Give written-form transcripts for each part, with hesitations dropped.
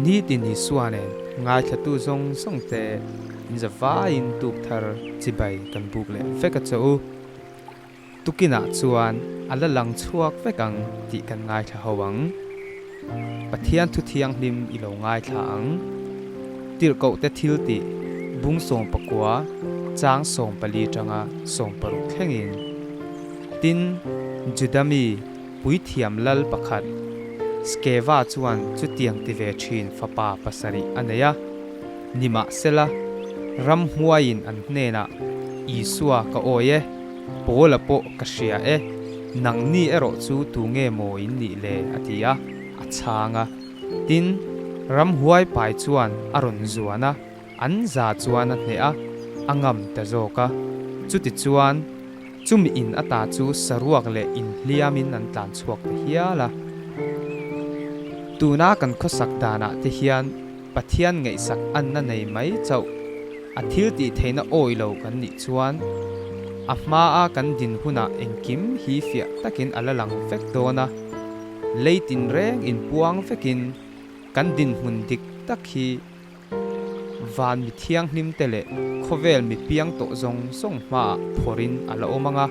Nitin Isua nen ngaithlatu zawng zawng te in za vaiin tuk thar chibai kan buk leh vek a chaw u. Tukinah chuan a la lang chhuak vek ang tih kan ngaithla ho ang. Pathian thu thianghlim i lo ngaithla ang. Tirhkohte thil tih bung 19 chang 14 tanga 60 thlengin. Tin, Juda mi puithiam lal pakhat Skeva chuan chutiang ti ve thin fapa pasarih a nei a. Nimahsela, ramhmuaiin an hnenah, Isua ka awi e, Paula pawh ka hria e, nangni erawh chu tu nge maw in nih le? a ti a, a chhang a. Tin, ramhuai pai chuan a rawn zuan a, an za chuan a hneh a, a ngam ta zawk a. Chutichuan, chumi in ata chu saruak leh inhliamin an tlan chhuak ta hial a. Tuna kan khawsak danah te hian Pathian ngaihsak anna nei mai chauh a thil tih theihna awi lo kan nih chuan a hmaa kan din hunah engkim hi fiah takin a la lang vek dawn a, lei tinreng inpuang vekin kan dinhmun dik tak hi van mi thianghlim te leh khawvel mi piang tawh zawng zawng hmaah phawrhin a la awm ang a,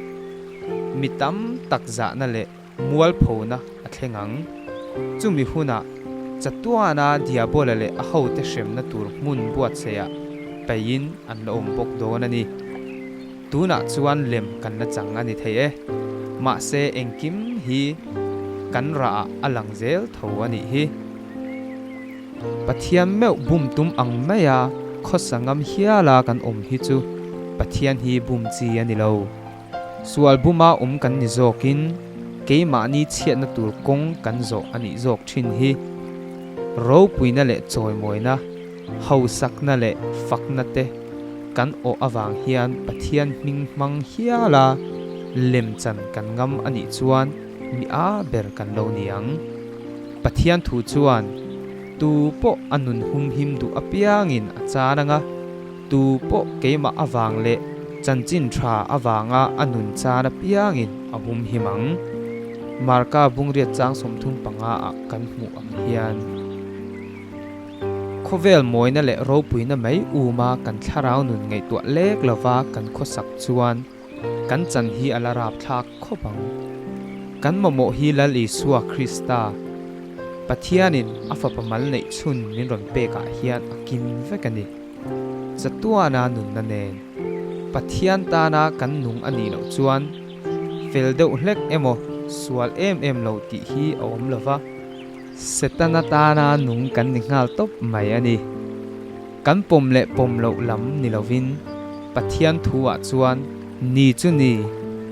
mi tam tak zahna leh mualphona a thleng ang. Chumi hunah chatuana Diabola leh a hote hremna tur hmun buatsaihah peihin an la awm bawk dawn a ni. Tunah chuan lem kan la chang a ni thei e. Mahse engkim hi kan rahah a lang zel tho a nih hi. Pathian meuh bum tum ang maia khawsa ngam hiala kan awm hi chu Pathian hi bum chi a ni lo. Sual buma awm kan ni zawkin keimahni chhiatna tur kawng kan zawh a nih zawk thin hi. Ropuina leh chawimawina, hausakna leh fakna te kan awh avang hian Pathian hming hmang hiala lemchan kan ngam a nih chuan mi a ber kan lo ni ang. Pathian thu chuan tu pawh a nun humhim duh apiangin a chan anga, Tu pawh keimah avang leh chanchin tha avanga a nun chan apiangin a humhim ang. Marka bungriat chang 35 ah kan hmuh ang hian, Khawvel mawina leh ropuina mai uma kan thlarau nun ngaihtuah lek lova kan khawsak chuan kan chan hi a la rapthlak khawp ang. Kan mamawh hi Lal Isua Krista, Pathianin a fapa mal neih chhun min rawn pekah hian a kim vek a ni. Chatuana nunna nen Pathian tana kan nung a nih loh chuan fel deuh hlek emaw sual em em lo tih hi a awm lo va, Setana tana nung kan ni nghal tawp mai a ni. Kan pawm leh pawm loh lam ni lovin Pathian thu-ah chuan ni chu ni,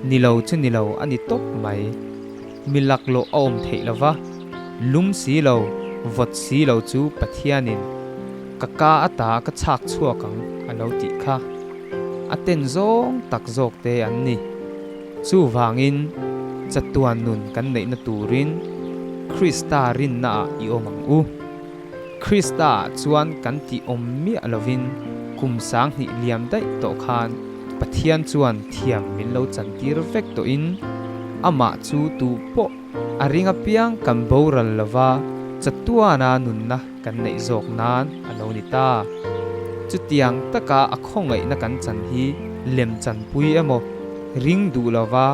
ni lo chu ni lo a ni tawp mai. Mi laklawh a awm theih lo va, lum si lo, vawt si lo chu Pathianin ka ka ata ka chhak chhuak ang a lo tih kha. A ten zawng tak zawk te an ni. Chuvangin chatuan nun kan neihna turin Krista rinnaah i awm ang u. Krista-ah chuan kan tih awm miah lovin kum 2000 liam daih tawh khan Pathian chuan thiam min lo chantir vek tawhin amah chu tu pawh a ring apiang kan boral lova chatuana nunna kan neih zawk nan a lo ni ta. Chutiang taka a khawngaihna kan chan hi lem chanpui emaw ring duh lova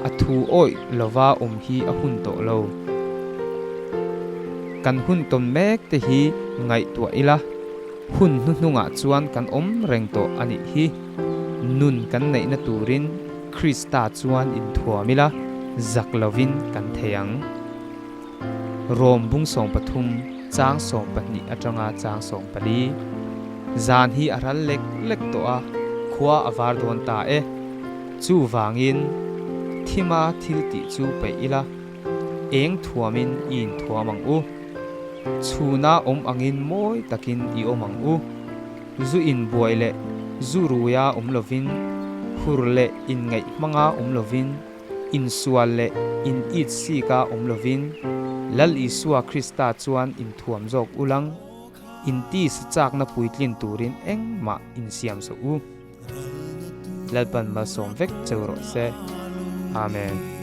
a thu awih lova awm hi a hun tawh lo. Kan hun tawn mek te hi ngaihtuah ila, hun hnuhnungah chuan kan awm reng tawh a nih hi. Nun kan neihna turin Krista chuan inthuam ila, zak lovin kan thei ang. Rom bung 13, chang 12 atanga chang 14. Zan hi a ral lek lek tawh a, khua a var dawn ta e. Chuvangin, thima thil tih chu peih ila. Eng thuamin i inthuam ang u? Chhuna awm angin mawi takin i awm ang u. Zu inbuai leh zu ruia awm lovin, hur leh inngaih hmanga awm lovin, insual leh in it sika awm lovin, Lal Isua Krista chuan inthuam zawk ulang, inti sa chakna puitlin turin engmah insiam suh u. Lalpan malsawm vek cheu rawh se. Amen.